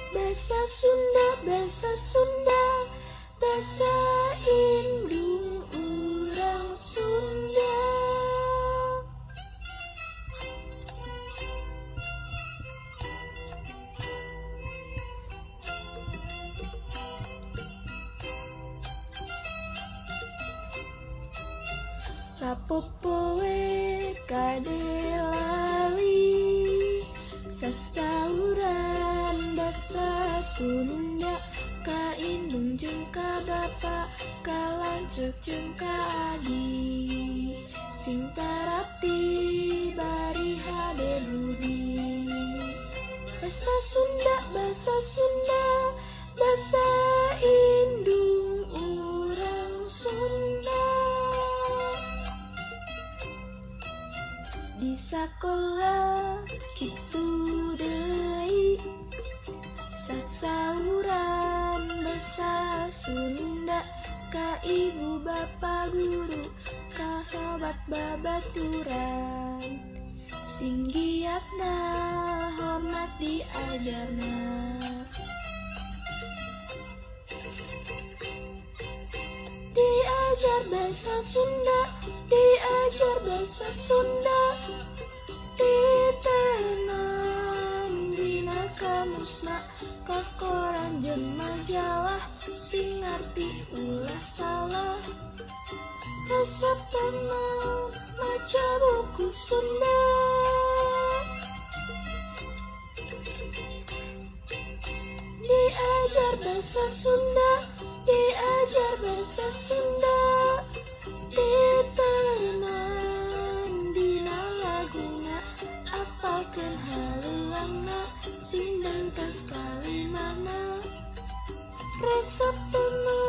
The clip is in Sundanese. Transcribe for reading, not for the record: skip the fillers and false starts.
Basa Sunda, basa Sunda, basa indung urang Sunda. Sapopoe kade lali, sasauran basa Sunda, ka indung jeung ka bapa, ka lanceuk jeung ka adi, sing tarapti bari hade budi. Basa Sunda, basa Sunda, basa indung urang Sunda. Di sakola kitu deui, sasauran basa Sunda, ka ibu bapa guru, ka sobat babaturan, sing giatna hormat diajarna. Diajar basa Sunda, diajar basa Sunda, ditenan dina kamusna, ka koran jeung majalah, sing ngarti ulah salah. Resep tenan maca buku Sunda. Diajar basa Sunda, diajar basa Sunda, ditenan dina laguna, apalkeun haleuangna, sing dengkes kalimana. Resep tenan